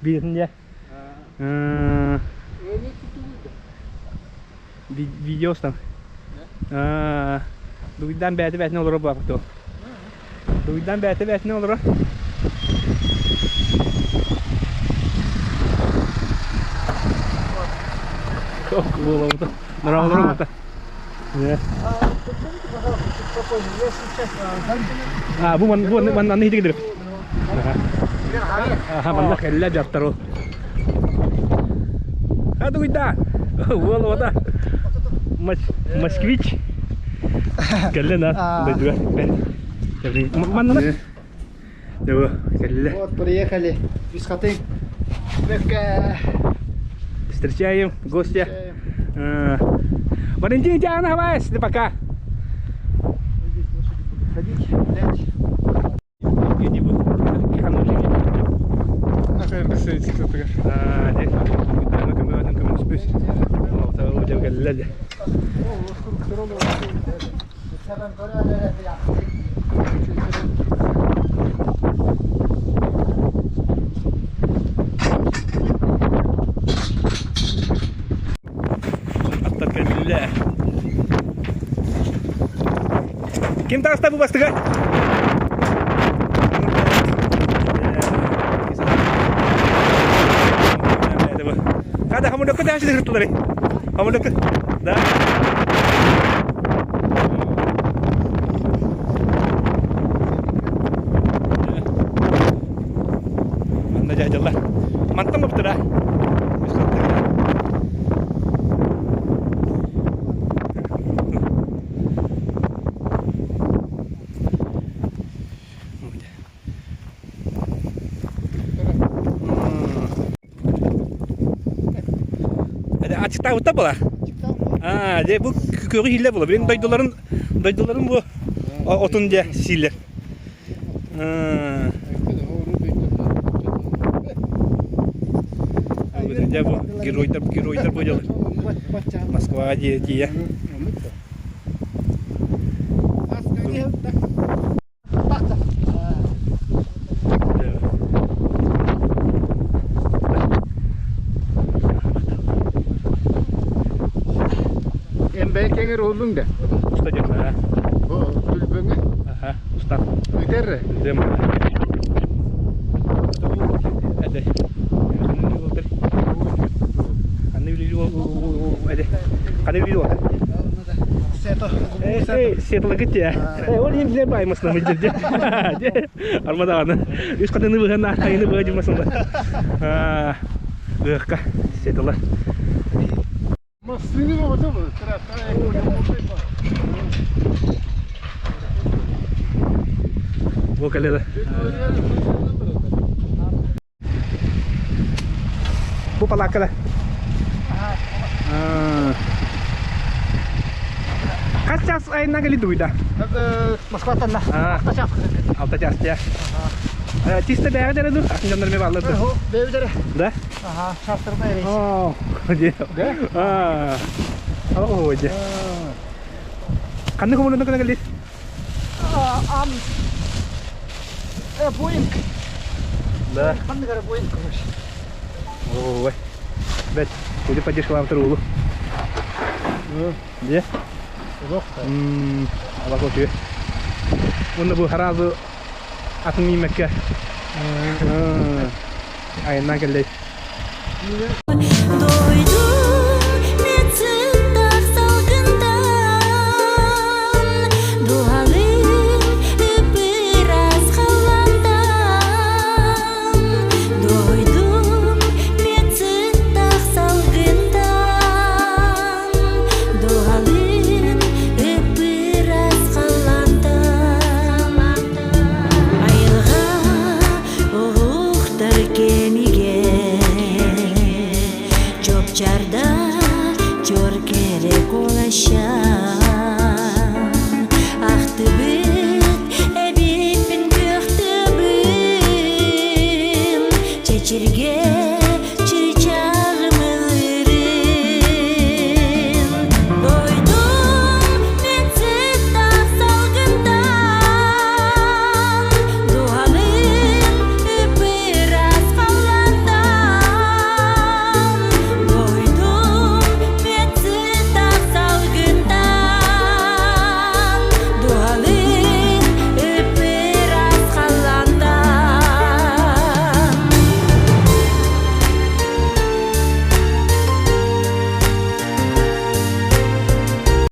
Видеотын дьэ. Видео устан. Дугуйдаан бэйэтэ бэйэтинэн олорор буолбут дуо? Дугуйдаан бэйэтэ бэйэтинэн олорор. Буолабыта. Норолору А, бу бу манна хитигдир. Аха, манна кэллэ дьахтар ол. А дугуйда. Уол ота. Москвич. Кэллэ на дойдуга. Манна Кэллэ. Вот, приехали. Бисхаты. Встречаем гостя. Валентин Диана Хавайс, пока. Здесь лошади будут ходить, гулять. Аттар кэллэ. Ким таҕыста бу бастыга? Хада хамудакка таһасы дырыттылары. Хамудакка. Да. Манна дьаһдьаллар. Мантан баптыра. Ачыктаабыта була. Аа, дьэ бу күөҕү сииллэр була. Билин дойдуларын дойдуларын бу отун дьэ сииллэр. Дьэ бу геройдар геройдар бу дьылы. Москваҕа дьиэ тиийэ. Эмбэйэ кэҥэр уһуллуҥ да? Уста диэн аа. Бу түлбөҥө. Аха, уста. Үтэр. Үтем. Эде. Ханны үлүлү Сетлагыт я. Ол им билер баймасына мыдыр. Армадааны. Үс катыны быһан айыны быһа дьумасында. Ыахка сетла. Массыны бабата бу. Бу кэллэ. Бу палааккада. Хас час айынан кэлли дуйда? Москваттан да. Алта час. Алта час дьэ. Чисто бэйэҕэ дэрэ ду? Атын дьоннор эмиэ бааллар ду? Бэйэбит Да? Ага, чартерная рейс. О, дьэ. Да? О, дьэ. Ханнык хомунуна гына кэлли? Ам Боинг. Да. Ханнык эрэ Боинг короче. Ой. Бэт, или поддержка турулу. Де? Алла үтүө. Уонна бу хараазы атын миимэккэ айаннаан кэллэй. Дойду.